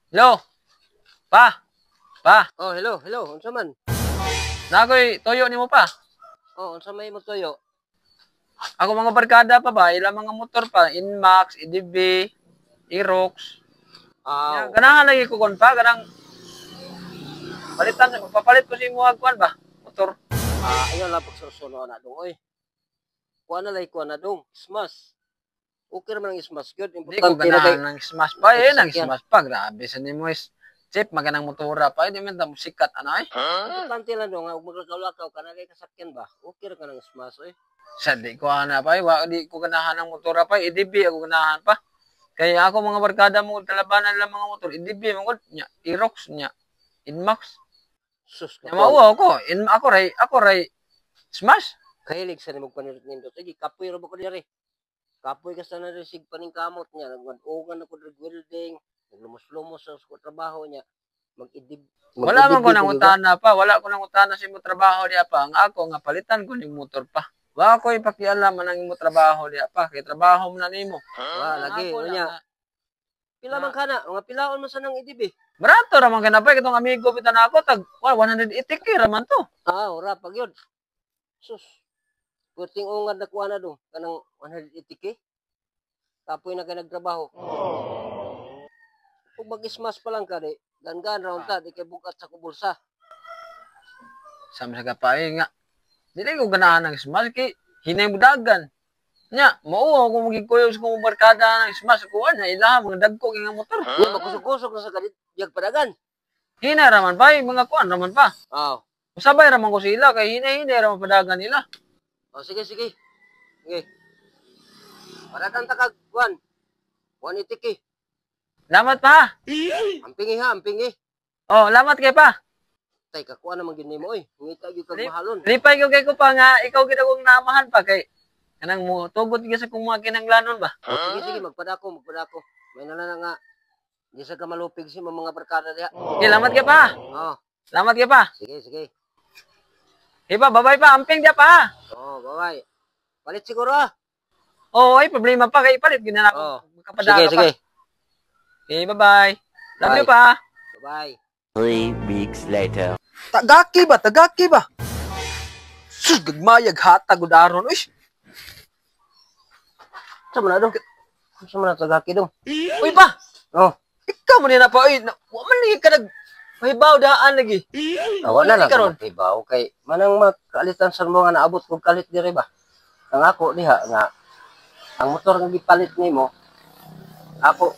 Hello? Pa? Pa? Oh, hello, hello. Unsa man? Nakoy toyo nimo pa. Oh, unsa may magtuyo? Ako mga barkada pa ba, ilang mga motor pa, Inmax, EDB, Aerox. Ah, Ya, ganahan lagi ko kon pa, ganang palitan, magpapalit ko sa imo kuan ba, motor. Ah, ayaw lang pagsursuno na dong oy. Kuha na lay kuha na dong. Smash. Okay raman ang smash gyud. Di ko Importante na kay ganahan ng smash pa, eh, nang Sakyan. Smash pa, grabe sa nimo is. Chip, maganang motora pa, eh, di man ta mo sikat ano eh. Importante lang dong nga ug maglakaw-lakaw ka na kay kasakyan ba. Okay ra ka ng smash oy. Sa di ko ana pa, eh, wa, di ko ganahan ng motora pa, EDB ako ganahan pa. Kaya ako mga barkada mo talabanan lang mga motor, EDB mo gud nya, Aerox nya, Inmax. Sus Nya mao ako, in ako ray smash. Kahilig sa nimog panirot nindot. Sige, kapoy ra ba ko diri? Kapoy ka sa na sig paningkamot niya. Nagwad-ugan ako diri welding. Naglumos-lumos sa ko trabaho niya. Mag-idib. Wala man ko Mag-idib nang ba? utana pa, wala ko nang utana sa imo trabaho diya pa. Ang ako nga palitan ko ning motor pa. Wa ko ipakialam man ang imo trabaho diya pa, kay trabaho man na nimo. Wa Ang lagi ako lang unya. Pila man kana? Mga pilaon man sa nang idib eh. Barato ra man kana pa kitong amigo bitan ako tag wa 180K ra man to. Ah, ora pag yun. Sus. Puting ungad na kuha na dong. Kanang 180K. Kapoy na ka nagtrabaho. Kung mag-smash pa lang ka di, gan-gan round ta, di kay bugat sa kubulsa. Sama sa kapay nga. Dili ko ganahan ng smash kay hinay mudagan. Nya, mao ako magigkuyo sa kong barkada ng smash ko na ilaha mga dagko kay nga motor. Nya magkusog-kusog na sa kadit, yag padagan. Hinay ra man pa, eh, mga kuan ra man pa. Ah, Usabay ra man ko sila kay hinay-hinay ra man padagan nila. Oh, sige, sige. Sige. Padagan ta kag kuan. 180K. Lamat pa. Ampingi ha, ampingi. Oh, lamat kay pa. Tay kakuha naman gyud nimo oy. Ngita gyud kag mahalon. Lipay ko kay ko pa nga ikaw gid akong namahan pa kay kanang mo tugot gyud sa kong mga kinanglanon ba. Oh, sige, sige, magpadako, magpadako. May nala na nga. Di sa ka malupig si mga barkada diha. Okay, lamat kay pa. Oh, Lamat kay pa. sige, sige. Iba, babay pa, amping dia pa. Oh, bye-bye. Palit siguro ah. Oo, ay problema pa kay palit gid na ako. Oh. Magkapadaka Sige, pa. sige. Okay, bye-bye. Love you Bye. Pa. Bye-bye. 3 weeks later. Tagaki ba? Tagaki ba? Sus, gagmayag hatag gud aron. Uy, Sa man na dong? Sa man na tagaki dong? Uy pa. Oh, Ikaw man na pa uy. Wa man lagi ka nag pahibaw daan lagi. Ah, wala Lagi lang karon. ko kay manang makaalitan sa mo nga naabot kog kalit diri ba. Ang ako diha nga ang motor nga gipalit nimo ako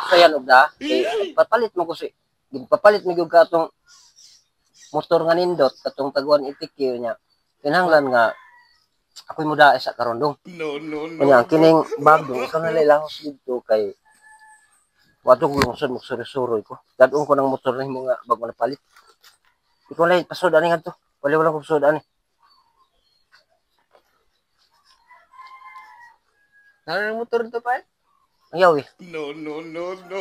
sayan og da kay papalit mo ko si gipapalit mi gyud ka atong motor nga nindot katong tag 180K nya kinahanglan nga ako'y muda sa karon dong. No, no, no. Unya ang kining bag dong ikaw na lahos didto kay wato ko lungsod mo suroy ko. Dadon ko ng motor nimo nga bago na palit. Ikaw lang pasod ani ngadto. Wala wala ko pasod ani. Naro ng motor to pa eh. Ayaw eh. No, no, no, no.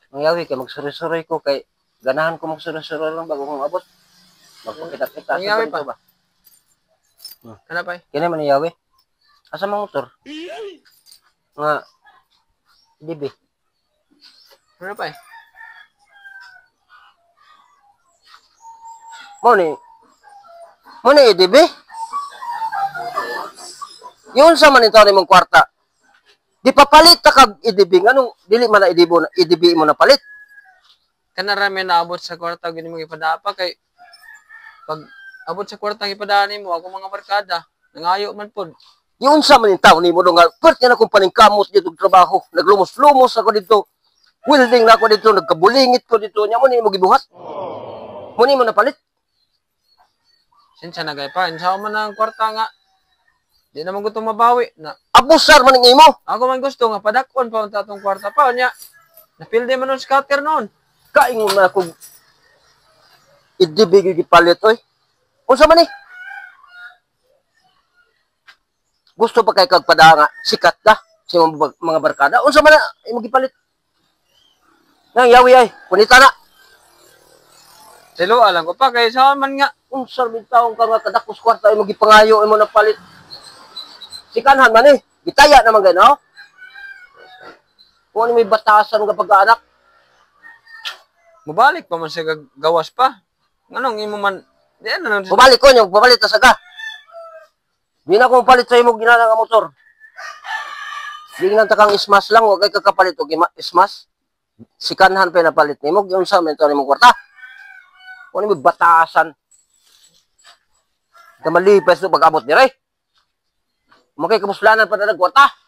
Ang yawi kay magsuroy-suroy ko kay ganahan ko magsuroy-suroy lang bago kong abot. Magpakita-kita Ang sa yawi ganito pa. ba. Kana pa eh. Kini man ang yawi. Asa mang motor? Nga DB. Ano pa eh? Mo ni. Mo ni DB. Yun sa man ito mong kwarta. Di papalit ta kag EDB nganong dili man na EDB na EDB mo na palit. Kana ra may naabot sa kwarta gini mo ipadapa kay pag abot sa kwarta ang ipadani mo ako mga barkada nangayo man pod. Yun sa man taon nimo do nga pert na akong paningkamot dito og trabaho. Naglumos-lumos ako dito. Welding na ako dito, nagkabulingit ko dito. Nya mo ni mo gibuhat. Mo ni mo napalit. Sinsya na gay pa, insa man ang kwarta nga di naman gusto mabawi na Abusar man ning imo. ako man gusto nga padakon pa unta atong kwarta pa nya. Napilde man nun scatter noon. Kaingon na akong EDB gyud gipalit oy. Unsa man ni? Gusto pa kay kag padanga sikat ka sa imong mga barkada. Unsa man na imong gipalit? Nang yawi ay, kunita na. Silo alam ko pa kay sa man nga Unsa man taong ka nga kadakos kwarta imong gipangayo imo napalit. Sikanhan man eh. Gitaya naman gano. Kung ano may batasan nga pag-anak. Mubalik pa man siya gawas pa. Nganong imo man di ano lang Bumalik ko niyo, papalit ta sa ka. Di na ko palit sa imo ginana nga motor. Di na ta kang smash lang, wa kay kakapalit og smash. Sikanhan pa napalit nimo, giunsa man to nimong kwarta. Kung ano may batasan. Kamalipas no pag-abot dire. Makay kabuslanan pa na kwarta.